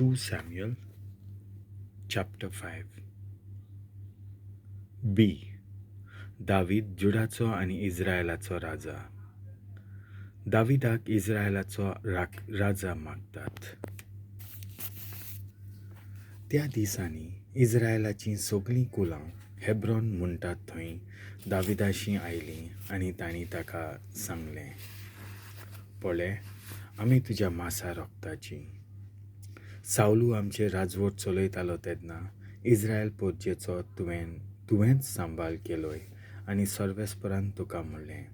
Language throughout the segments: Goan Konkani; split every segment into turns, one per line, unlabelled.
2 Samuel chapter 5. B. David जुडाचो आनी इज्रायलाचो राजा. दावीदाक इज्रायलाचो राजा मागतात. त्या दिसांनी इज्रायलाचीं सगलीं कुलां हेब्रॉन म्हणटात थंय दाविदाशीं आयलीं आनी तांणी ताका सांगलें, पळे, आमी तुज्या मासा रोगताचीं. सावलू आमचेर राजवट चलयतालो तेन्ना इज्रायल पोरजेचो तुवेंच सांबाळ केलोय आनी सर्वेस्परान तुका म्हणलें,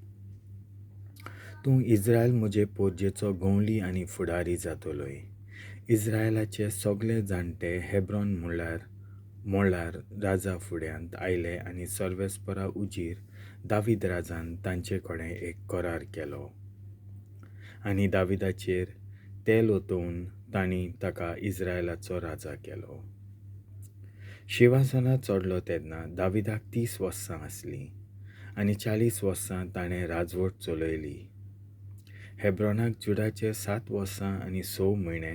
तूं इज्रायल म्हजे पोरजेचो गवळी आनी फुडारी जातलोय. इज्रायलाचे सगले जाणटे हेब्रॉन म्हळ्यार राजा फुड्यांत आयले आनी सर्वेस्परा उजीर दावीद राजान तांचे कडेन एक करार केलो आनी दाविदाचेर तेल ओतोवन तांणी ताका इज्रायलाचो राजा केलो. शिंवासनार चडलो तेन्ना दाविदाक 30 वर्सां आसलीं आनी 40 वर्सां ताणें राजवट चलयली. हेब्रॉनाक जुडाचेर 7 वर्सां आनी 6 म्हयने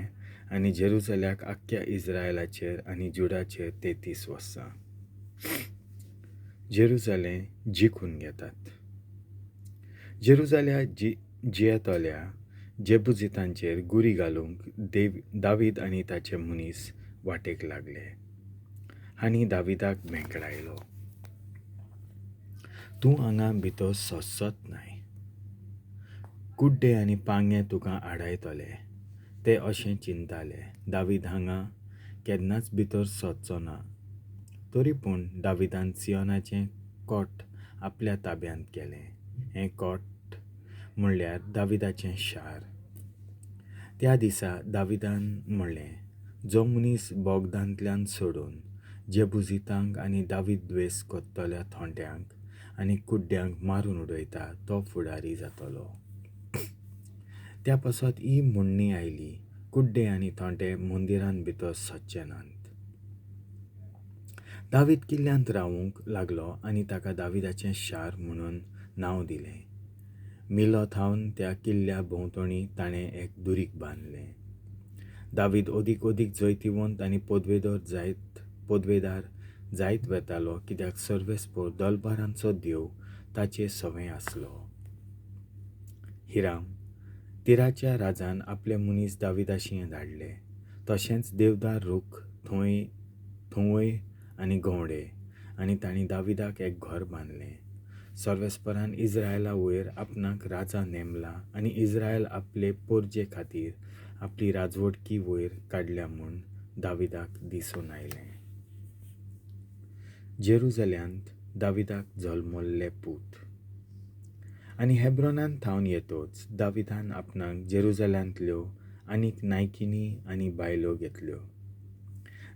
आनी जेरुजाल्याक आख्ख्या इज्रायलाचेर आनी जुडाचेर 33 वर्सां. जेरुजालें जिखून घेतात. जेरुजाल्या जियेतल्या जेबुजितांचेर गुरी घालूंक दावीद आनी ताचे मनीस वाटेक लागले आनी दाविदाक मेकळायलो, तूं हांगा भितर सोंसत नाय, कुड्डे आनी पांगे तुका आडायतले. ते अशें चिंताले, दावीद हांगा केन्नाच भितर सरचो ना. तरी पूण दाविदान सियोनाचें कोट आपल्या ताब्यांत केलें. हें कोट म्हणल्यार दाविदाचें शार. त्या दिसा दाविदान म्हणलें, जो मनीस बोगदांतल्यान सोडून जेबुजितांक आनी दावीद द्वेस करतल्या थोंड्यांक आनी कुड्ड्यांक मारून उडयता तो फुडारी जातलो. त्या पासत ही म्हणणी आयली, कुड्डे आनी थोंडे मंदिरांत भितर सरचे नात. दावीद किल्ल्यांत रावूंक लागलो आनी ताका दाविदाचें शार म्हणून नांव दिलें. मिलो थावन त्या किल्ल्या भोंवतणी ताणें एक दुरीग बांदलें. दावीद अदीक अदीक जैतिवंत आनी पदवेदार जायत वेतालो, कित्याक सर्वेस्पर दलबारांचो देव ताचे सवें आसलो. हिराम तिराच्या राजान आपले मनीस दाविदाशी धाडले, तशेंच देवदार रूख थंय आनी गवडे, आनी तांणी दाविदाक एक घर बांदलें. सर्वेस्परान इज्रायला वयर आपणाक राजा नेमला आनी इज्रायल आपले पोरजे खातीर आपली राजवटकी वयर काडल्या म्हूण दाविदाक दिसून आयलें. जेरुजाल्यांत दाविदाक जल्मल्ले पूत. आनी हेब्रॉनांत थावन येतोच दाविदान आपणाक जेरुजाल्यांतल्यो आनीक नायकिनी आनी बायलो घेतल्यो.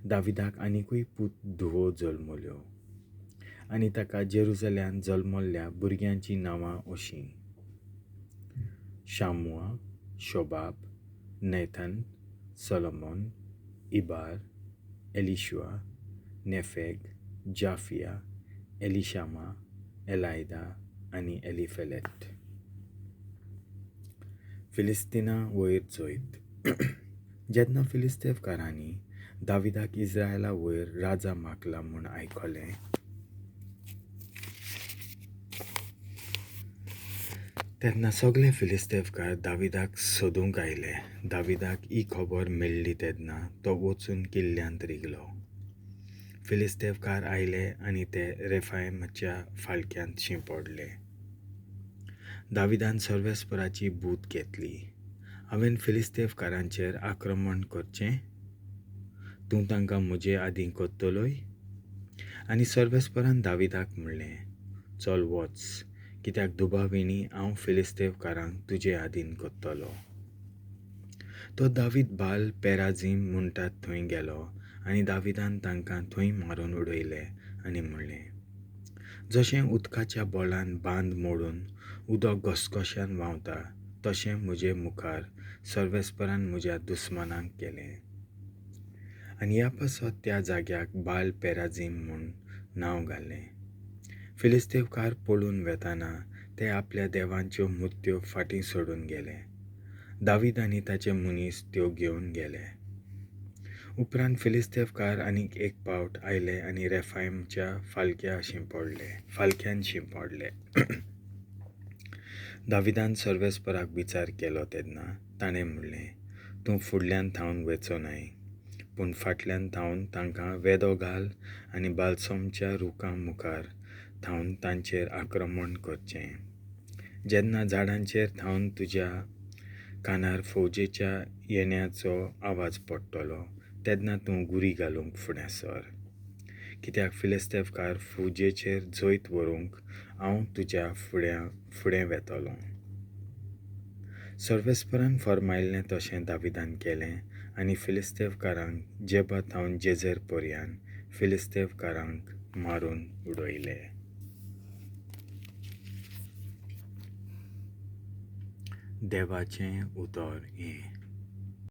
दाविदाक आनिकूय पूत धुवो जल्मल्यो आनी ताका जेरुजाल्यांत जल्मल्ल्या भुरग्यांचीं नांवां अशीं: Shammua, Shobab, Nathan, Solomon, Ibhar, Elishua, Nepheg, Japhia, Elishama, Eliada आनी एलिफेलेट. फिलिस्तीना वयर जैत. जेन्ना फिलिस्तेवकारांनी दाविदाक इज्रायला वयर राजा मागला म्हूण आयकलें, तेन्ना सगले फिलिस्तेवकार दाविदाक सोदूंक आयले. दाविदाक ही खबर मेळ्ळी तेन्ना तो वचून किल्ल्यांत रिगलो. फिलिस्तेवकार आयले आनी ते रेफायमाच्या फाळक्यांत शिंपडले. दाविदान सर्वेस्पराची बूद घेतली, हांवें फिलिस्तेवकारांचेर आक्रमण करचें, तूं तांकां म्हजे आदीं करतलोय? आनी सर्वेस्परान दाविदाक म्हणलें, चल वच, कित्याक दुबाविणी हांव फिलिस्तेवकारांक तुजे आदीन करतलो. तो दावीद बाल पेराझीम म्हणटात थंय गेलो आनी दाविदान तांकां थंय मारून उडयले आनी म्हणलें, जशें उदकाच्या बोलान बांद मोडून उदक घसघश्यान व्हांवता, तशें म्हजे मुखार सर्वेस्परान म्हज्या दुस्मानांक केलें. आनी ह्या पासत त्या जाग्याक बाल पेराझीम म्हूण नांव घालें. फिलिस्तेवकार पळून वेताना ते आपल्या देवांच्यो मुर्त्यो फाटीं सोडून गेले. दावीद आनी ताचे मनीस त्यो घेवन गेले. उपरांत फिलिस्तेवकार आनीक एक पावट आयले आनी रेफायमच्या फालक्यान शिंपडले. दाविदान सर्वेस्पराक विचार केलो तेन्ना ताणें म्हणलें, तूं फुडल्यान थावन वेचो नाय, पूण फाटल्यान थावन तांकां वेदो घाल आनी बालसोमच्या रुखां मुखार थावन तांचेर आक्रमण करचें. जेन्ना झाडांचेर थावन तुज्या कानार फौजेच्या येण्याचो आवाज पडटलो तेन्ना तूं गुरी घालूंक फुडें सर, कित्याक फिलिस्तेवकार फौजेचेर जैत व्हरूंक हांव तुज्या फुडें वेतलो. सर्वेस्परान फर्मायल्लें तशें दाविदान केलें आनी फिलिस्तेवकारांक जेबा थावन जेझर पर्यान फिलिस्तेवकारांक मारून उडयले. देवाचें उतर हें.